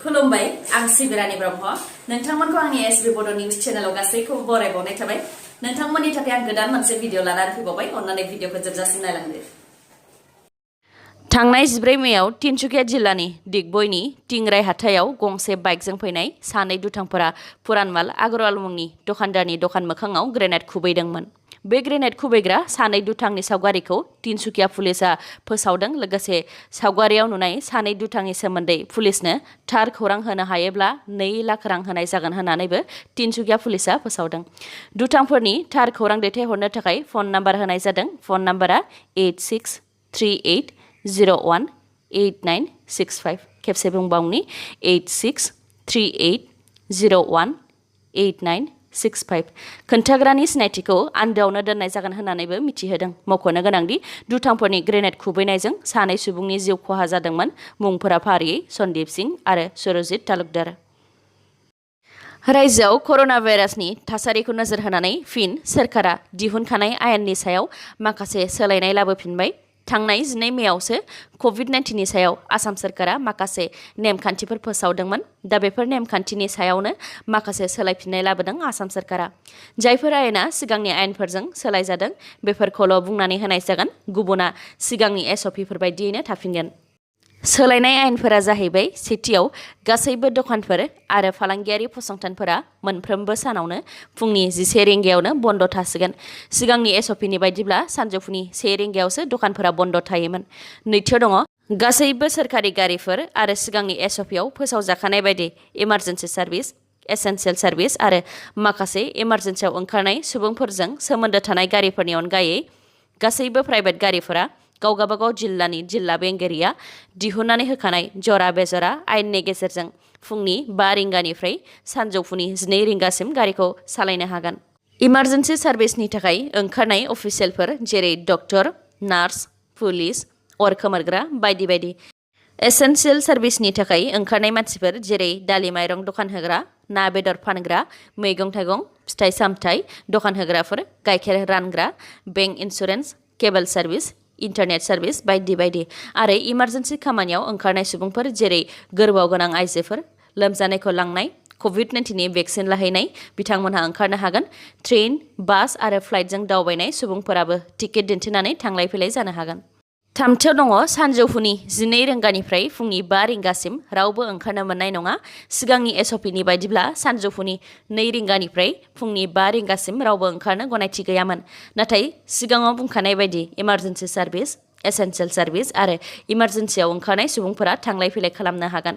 खुलुमबाय आं सिबिरानि ब्रह्म नोंथांमोनखौ आंनि एसबी बड निउज चेनेलाव गासैखौबो बरायबावनाय थाबाय नोंथांमोननि थाखाय आं गोदान मोनसे भिडिअ लानानै फैबावबाय अन्नानै भिडिअखौ जोबजासिम नायलांदो थांनाय 14 मेयाव तिनसुकिया जिल्लानि दिगबयनि टिंराय हाथायाव गंसे बाइकजों फैनाय सानै दुथांफोरा पुरानमाल आगरवाल मुंनि दखानदारनि दखान मोखाङाव ग्रेनेड खुबैदोंमोन बे ग्रेनेड खुबैग्रा सानै दुथांनि सावगारिखौ तिनसुकिया पुलिसा फोसावदों लोगोसे सावगारियाव नुनाय सानै दुथांनि सोमोन्दै पुलिसनो थार खौरां होनो हायोब्ला 2 लाख रां होनाय जागोन होननानैबो तिनसुकिया पुलिसा फोसावदों दुथांफोरनि थार खौरां दैथायहरनो थाखाय फन नाम्बार होनाय जादों फन नाम्बारा 8638018965 खेबसे बुंबावनि 8638018965 खोन्थाग्रानि सिनायथिखौ आन्दोआवनो दोननाय जागोन होननानैबो मिथिहोदों मख'नो गोनांदि दुथांफोरनि ग्रेनेड खुबैनायजों सानै सुबुंनि जिउ खहा जादोंमोन मुंफोरा फारियै सन्दीप सिंह आरो सुरजित तालुकदार रायजोआव करोना भाइरासनि थासारिखौ नोजोर होनानै फिन सोरखारा दिहुनखानाय आयेननि सायाव माखासे सोलायनाय लाबोफिनबाय थांनाय 12 मेयावसो कभिड-19 नि सायाव आसाम सोरखारा माखासे नेमखान्थिफोर फोसावदोंमोन दा बेफोर नेमखान्थिनि सायावनो माखासे सोलायफिननाय लाबोदों आसाम सोरखारा जायफोर आयेना सिगांनि आयेनफोरजों सोलायजादों बेफोरखौल' बुंनानै होनाय जागोन गुबुना सिगांनि एसअपिफोर बायदियैनो थाफिनगोन सोलायनाय आयेनफोरा जाहैबाय सेथियाव गासैबो दखानफोर आरो फालांगियारि फसंथानफोरा मोनफ्रोमबो सानावनो फुंनि 11 रिंगायावनो बन्द थासिगोन सिगांनि एसअपिनि बायदिब्ला सानजौफुनि 1 रिंगायावसो दखानफोरा बन्द थायोमोन नैथियाव दङ गासैबो सोरखारि गारिफोर आरो सिगांनि एसअपियाव फोसावजाखानाय बायदि इमार्जेन्सि सार्भिस एसेन्शियेल सार्भिस आरो माखासे इमार्जेन्सियाव ओंखारनाय सुबुंफोरजों सोमोन्दो थानाय गारिफोरनि अनगायै गासैबो प्राइभेट गारिफोरा गावगाबागाव जिल्लानि जिल्ला बेंगिरिया दिहुननानै होखानाय जरा बेजरा आयेननि गेजेरजों फुंनि 5 रिंगानिफ्राय सानजौफुनि 12 रिंगासिम गारिखौ सालायनो हागोन इमार्जेन्सि सार्भिसनि थाखाय ओंखारनाय अफिसियेलफोर जेरै डक्टर नार्स पुलिस अर खोमोरग्रा बायदि बायदि एसेन्शियेल सार्भिसनि थाखाय ओंखारनाय मानसिफोर जेरै दालि माइरं दखान होग्रा ना बेदर फानग्रा मैगं थाइगं फिथाइ सामथाइ दखान होग्राफोर गाइखेर रानग्रा bank insurance cable service internet service बायदि बायदि आरो इमार्जेन्सि खामानियाव ओंखारनाय सुबुंफोर जेरै गोरबोआव गोनां आइजोफोर लोमजानायखौ लांनाय कभिड-19 नि भेक्सिन लाहैनाय बिथांमोनहा ओंखारनो हागोन ट्रेन बास आरो फ्लाइटजों दावबायनाय सुबुंफोराबो टिकेट दिन्थिनानै थांलाय फैलाय जानो हागोन थामथियाव दङ सानजौफुनि 12 रिंगानिफ्राय फुंनि 5 रिंगासिम रावबो ओंखारनो मोननाय नङा सिगांनि एसअपिनि बायदिब्ला सानजौफुनि 2 रिंगानिफ्राय फुंनि 5 रिंगासिम रावबो ओंखारनो गनायथि गैयामोन नाथाय सिगाङाव बुंखानाय बायदि इमार्जेन्सि सार्भिस एसेन्शियेल सार्भिस आरो इमार्जेन्सियाव ओंखारनाय सुबुंफोरा थांलाय फैलाय खालामनो हागोन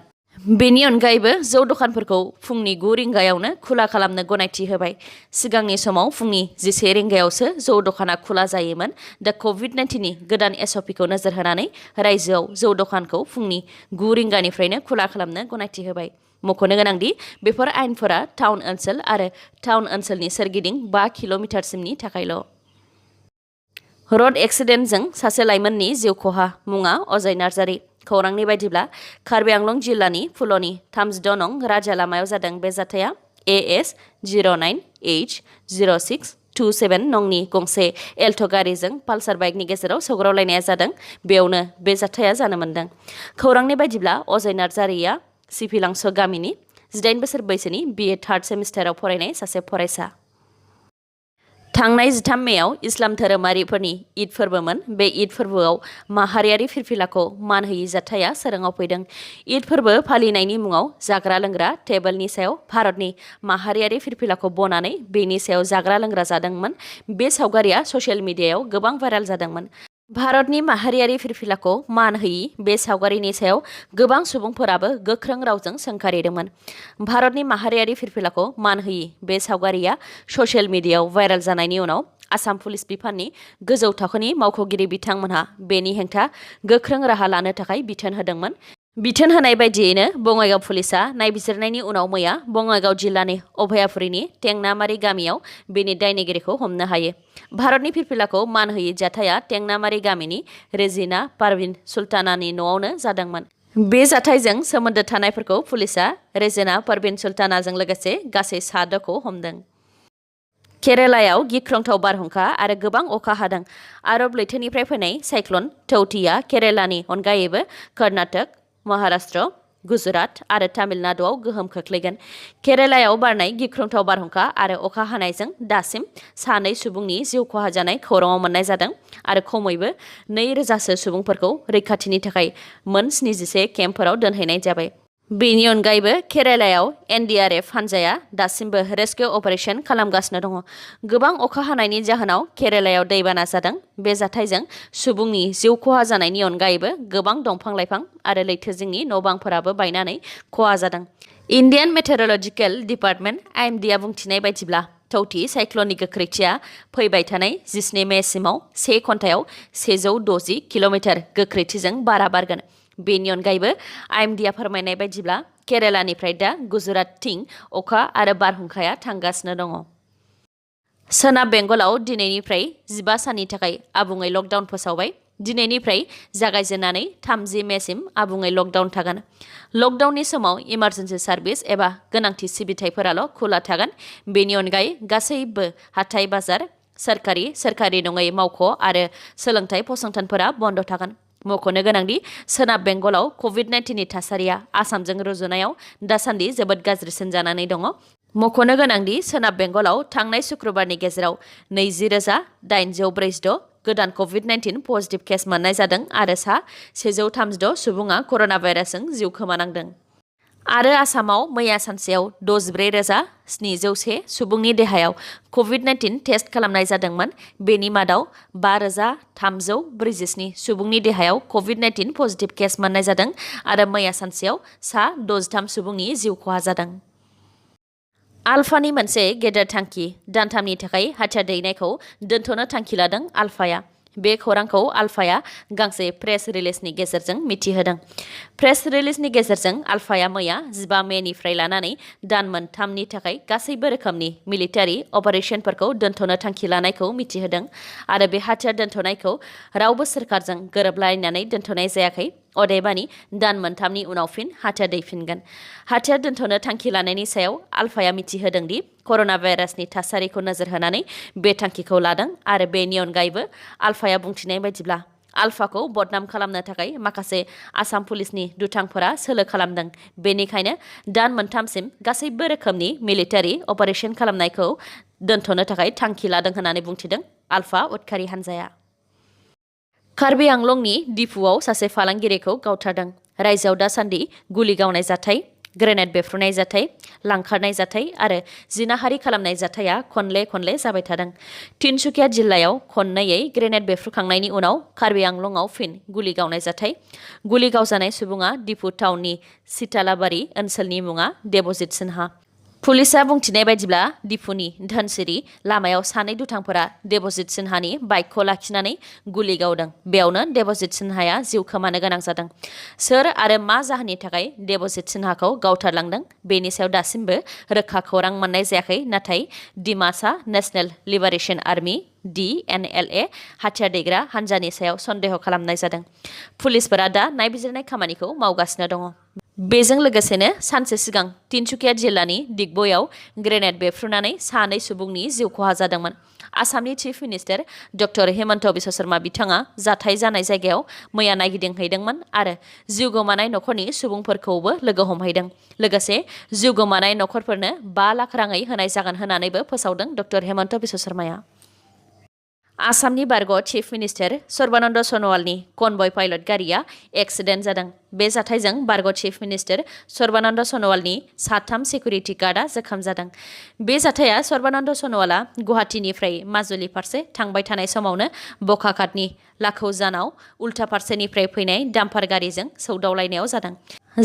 बेनि अनगायैबो जौ दखानफोरखौ फुंनि 9 रिंगायावनो खुला खालामनो गनायथि होबाय सिगांनि समाव फुंनि 11 रिंगायावसो जौ दखाना खुला जायोमोन दा कभिड-19 नि गोदान एसअपिखौ नोजोर होनानै रायजोआव जौ दखानखौ फुंनि 9 रिंगानिफ्रायनो खुला खालामनो गनायथि होबाय मख'नो गोनांदि बेफोर आयेनफोरा टाउन ओनसोल आरो टाउन ओनसोलनि सोरगिदिं 5 किल'मिटारसिमनि थाखायल' रड एक्सिडेन्टजों सासे लाइमोननि जिउ खहा मुङा अजय नार्जारी खौरांनि बायदिब्ला कार्बि आंलं जिल्लानि फुल'नि 36 नं राजा लामायाव जादों बे जाथाया AS 09H0627 नंनि गंसे एल्ट' गारिजों पालसार बाइकनि गेजेराव सौग्रावलायनाया जादों बेयावनो बे जाथाया जानो मोन्दों खौरांनि बायदिब्ला अजय नार्जारीया सिभिलांस गामिनि 18 बोसोर बैसोनि BA 3rd सेमिस्टाराव फरायनाय सासे फरायसा थांनाय 13 मेयाव इस्लाम धोरोमारिफोरनि ईद फोरबोमोन बे ईद फोरबोआव माहारियारि फिरफिलाखौ मान होयि जाथाया सोराङाव फैदों ईद फोरबो फालिनायनि मुङाव जाग्रा लोंग्रा टेबोलनि सायाव भारतनि माहारियारि फिरफिलाखौ बनानै बेनि सायाव जाग्रा लोंग्रा जादोंमोन बे सावगारिया ससियेल मिडियायाव गोबां भाइराल जादोंमोन भारतनि माहारियारि फिरफिलाखौ मान होयि बे सावगारिनि सायाव गोबां सुबुंफोराबो गोख्रों रावजों सोंखारिदोंमोन भारतनि माहारियारि फिरफिलाखौ मान होयि बे सावगारिया ससियेल मिडियायाव भाइराल जानायनि उनाव आसाम पुलिस बिफाननि गोजौ थाखोनि मावख'गिरि बिथांमोनहा बेनि हेंथा गोख्रों राहा लानो थाखाय बिथोन होदोंमोन बिथोन होनाय बायदियैनो बङाइगाव पुलिसा नायबिजिरनायनि उनाव मैया बङाइगाव जिल्लानि अभयापुरीनि टेंनामारि गामियाव बेनि दायनिगिरिखौ हमनो हायो भारतनि फिरफिलाखौ मान होयि जाथाया टेंनामारि गामिनि रेजिना पारविन सुल्तानानि न'आवनो जादोंमोन बे जाथायजों सोमोन्दो थानायफोरखौ पुलिसा रेजिना पारविन सुल्तानाजों लोगोसे गासै 7खौ हमदों केरालायाव गिख्रंथाव बारहुंखा आरो गोबां अखा हादों आरब लैथोनिफ्राय फैनाय साइक्ल'न तौतिया केरालानि अनगायैबो कर्नाटक महाराष्ट्र गुजरात आरो तामिलनाडुआव गोहोम खोख्लैगोन। केरालायाव बारनाय गिख्रंथाव बारहुंखा आरो अखा हानायजों दासिम 2 सुबुंनि जिउ खहा जानाय खौराङाव मोननाय जादों आरो खमैबो 2,000 सुबुंफोरखौ रैखाथिनि थाखाय मोन 71 केम्पफोराव दोनहैनाय जाबाय। बेनि अनगायैबो केरालायाव NDRF हानजाया दासिमबो रेस्किउ अपारेशन खालामगासिनो दङ। गोबां अखा हानायनि जाहोनाव केरालायाव दैबाना जादों। बे जाथायजों सुबुंनि जिउ खहा जानायनि अनगायैबो गोबां दंफां-लाइफां आरो लैथोजिंनि न'-बांफोराबो बायनानै खहा जादों। इन्डियान मेटेरलजिकेल डिपार्टमेन्ट IMDआ बुंथिनाय बायदिब्ला तौति साइक्लननि गोख्रैथिया फैबाय थानाय 17 मेसिमाव 1 घन्टायाव 160 किल'मिटार गोख्रैथिजों बारा बारगोन। बेनि अनगायैबो IMDआ फोरमायनाय बायदिब्ला केरालानिफ्राय दा गुजरातथिं अखा आरो बारहुंखाया थांगासिनो दङ। सोनाब बेंगलाव दिनैनिफ्राय 15 साननि थाखाय आबुङै लकडाउन फोसावबाय। दिनैनिफ्राय जागायजेननानै 30 मेसिम आबुङै लकडाउन थागोन। लकडाउननि समाव इमार्जेन्सि सार्भिस एबा गोनांथि सिबिथायफोराल' खुला थागोन। बेनि अनगायै गासैबो हाथाइ-बाजार, सोरखारि नङै मावख' आरो सोलोंथाइ फसंथानफोरा बन्द थागोन। मख'नो गोनांदि सोनाब बेंगलाव COVID-19नि थासारिया आसामजों रुजुनायाव दासान्दि जोबोद गाज्रिसिन जानानै दङ। मख'नो गोनांदि सोनाब बेंगलाव थांनाय शुक्रबारनि गेजेराव 20,846 गोदान COVID-19 पजिटिभ केस मोननाय जादों आरो 136 सुबुङा कर'ना भाइरासजों जिउ खोमानांदों। आरो आसामाव मैया सानसेयाव 64,701 सुबुंनि देहायाव COVID-19 टेस्ट खालामनाय जादोंमोन। बेनि मादाव 5,347 सुबुंनि देहायाव COVID-19 पजिटिभ केस मोननाय जादों आरो मैया सानसेयाव 63 सुबुंनि जिउ खहा जादों। आल्फानि मोनसे गेदेर थांखि दानथामनि थाखाय हाथियार दैनायखौ दोनथ'नो थांखि लादों आल्फाया। बे खौरांखौ आल्फाया गांसे प्रेस रिलिजनि गेजेरजों मिथिहोदों। प्रेस रिलिजनि गेजेरजों आल्फाया मैया 15 मेनिफ्राय लानानै दान मोनथामनि थाखाय गासैबो रोखोमनि मिलिटारि अपारेशनफोरखौ दोनथ'नो थांखि लानायखौ मिथिहोदों आरो बे हाथियार दोनथ'नायखौ रावबो सोरखारजों गोरोबलायनानै दोनथ'नाय जायाखै। अदेबानि दान मोनथामनि उनाव फिन हाथियार दैफिनगोन। हाथियार दोनथ'नो थांखि लानायनि सायाव आल्फाया मिथिहोदों दि कर'ना भाइरासनि थासारिखौ नोजोर होनानै बे थांखिखौ लादों आरो बेनि अनगायैबो आल्फाया बुंथिनाय बायदिब्ला आल्फाखौ बदनाम खालामनो थाखाय माखासे आसाम पुलिसनि दुथांफोरा सोलो खालामदों। बेनिखायनो दान मोनथामसिम गासैबो रोखोमनि मिलिटारि अपारेशन खालामनायखौ दोनथ'नो थाखाय थांखि लादों होननानै बुंथिदों आल्फा उदखारि हानजाया। कार्बि आंलंनि दिफुआव सासे फालांगिरिखौ गावथारदों। रायजोआव दासान्दि गुलि गावनाय जाथाय, ग्रेनेड बेफ्रुनाय जाथाय, लांखारनाय जाथाय आरो जिनाहारि खालामनाय जाथाया खनले जाबाय थादों। तिनसुकिया जिल्लायाव खननैयै ग्रेनेड बेफ्रुखांनायनि उनाव कार्बि आंलंआव फिन गुलि गावनाय जाथाय। गुलि गावजानाय सुबुङा दिफु टाउननि सितालाबारि ओनसोलनि मुङा देबजित सिन्हा। पुलिसआ बुंथिनाय बायदिब्ला दिफुनि धनसिरि लामायाव सानै दुथांफोरा देबजित सिन्हानि बाइकखौ लाखिनानै गुलि गावदों। बेयावनो देबजित सिन्हाया जिउ खोमानो गोनां जादों। सोर आरो मा जाहोननि थाखाय देबजित सिन्हाखौ गावथारलांदों बेनि सायाव दासिमबो रोखा खौरां मोननाय जायाखै। नाथाय Dimasa national liberation army DNLA हाथियार दैग्रा हानजानि सायाव सन्देह खालामनाय जादों। पुलिसफोरा दा नायबिजिरनाय खामानिखौ मावगासिनो दङ। बेजों लोगोसेनो सानसे सिगां तिनसुकिया जिल्लानि दिगबयआव ग्रेनेड बेफ्रुनानै सानै सुबुंनि जिउ खहा जादोंमोन। आसामनि chief minister doctor Hemant Biswa Sharma बिथाङा जाथाय जानाय जायगायाव मैया नायगिदिंहैदोंमोन आरो जिउ गोमानाय नखरनि सुबुंफोरखौबो लोगो हमहैदों। लोगोसे जिउ गोमानाय नखरफोरनो 5 लाख राङै होनाय जागोन होननानैबो फोसावदों डक्टर हेमन्त बिश्व शर्माया। आसामनि बारग' चिफ मिनिस्टार सर्बानन्द सन'वालनि कनभय पाइलट गारिया एक्सिडेन्ट जादों। बे जाथायजों बारग' चिफ मिनिस्टार सर्बानन्द सन'वालनि 3 सिकिउरिटि गार्डआ जोखोम जादों। बे जाथाया सर्बानन्द सन'वालआ गुवाहाटीनिफ्राय माजुलि फारसे थांबाय थानाय समावनो बकाघाटनि लाखौजानाव उल्था फारसेनिफ्राय फैनाय डाम्पार गारिजों सौदावलायनायाव जादों।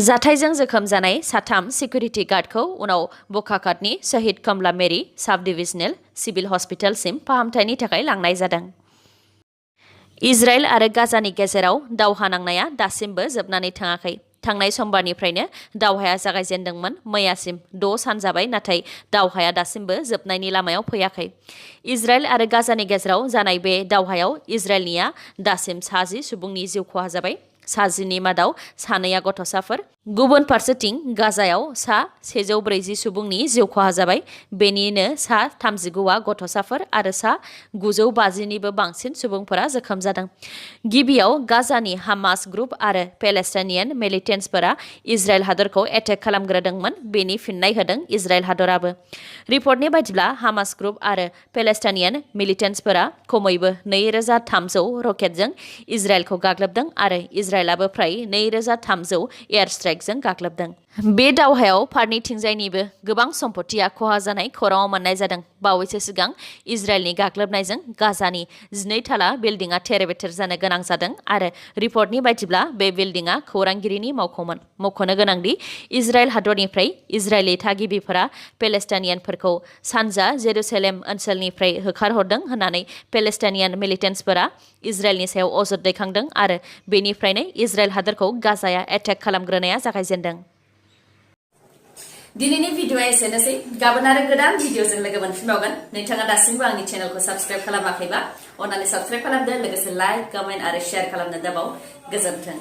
जाथायजों जोखोम जानाय 3 सिकिउरिटि गार्डखौ उनाव बकाघाटनि शहीद कमला मेरि साब डिभिजनेल सिभिल हस्पिटालसिम फाहामथायनि थाखाय लांनाय जादों। इजराइल आरो गाजानि गेजेराव दावहा नांनाया दासिमबो जोबनानै थाङाखै। थांनाय समबारनिफ्रायनो दावहाया जागायजेनदोंमोन। मैयासिम 6 सान जाबाय, नाथाय दावहाया दासिमबो जोबनायनि लामायाव फैयाखै। इजराइल आरो गाजानि गेजेराव जानाय बे दावहायाव इजराइलनिया दासिम 60 सुबुंनि जिउ खहा जाबाय सा10नि मादाव सानैया गथ'साफोर। गुबुन फारसेथिं गाजायाव सा 140 सुबुंनि जिउ खहा जाबाय। बेनिनो सा 39आ गथ'साफोर आरो सा 950निबो बांसिन सुबुंफोरा जोखोम जादों। गिबियाव गाजानि हामास ग्रुप आरो पेलेस्टाइनियान मिलिटेन्ट्सफोरा इजराइल हादरखौ एटेक खालामग्रोदोंमोन। बेनि फिननाय होदों इजराइल हादराबो। रिपर्टनि बायदिब्ला हामास ग्रुप आरो पेलेस्टाइनियान मिलिटेन्ट्सफोरा खमैबो 2300 रकेटजों इजराइलखौ गाग्लोबदों आरो इजराइलाबो फ्राय 2300 एयार स्ट्राइकजों गाग्लोबदों। बे दावहायाव फारनैथिंजायनिबो गोबां सम्पथिया खहा जानाय खौराङाव मोननाय जादों। बावैसो सिगां इजराइलनि गाग्लोबनायजों गाजानि 12 थाला बिल्डिंआ थेर-बेथेर जानो गोनां जादों आरो रिपर्टनि बायदिब्ला बे बिल्डिंआ खौरांगिरिनि मावख'मोन। मख'नो गोनांदि इजराइल हादरनिफ्राय इजराइली थागिबिफोरा पेलेस्टाइनियानफोरखौ सानजा जेरुसालेम ओनसोलनिफ्राय होखारहरदों होननानै पेलेस्टाइनियान मिलिटेन्ट्सफोरा इजराइलनि सायाव अजद दैखांदों आरो बेनिफ्रायनो इजराइल हादरखौ गाजाया एटेक खालामग्रोनाया जागायजेनदों। दिनैनि भिडिअ'आ एसेनोसै। गाबोन आरो गोदान भिडिअ'जों लोगो मोनफिनबावगोन। नोंथाङा दासिमबो आंनि चेनेलखौ साबस्क्राइब खालामाखैबा अन्नानै साबस्क्राइब खालामदो, लोगोसे लाइक, कमेन्ट आरो शेयार खालामनो दाबाव। गोजोन्थों।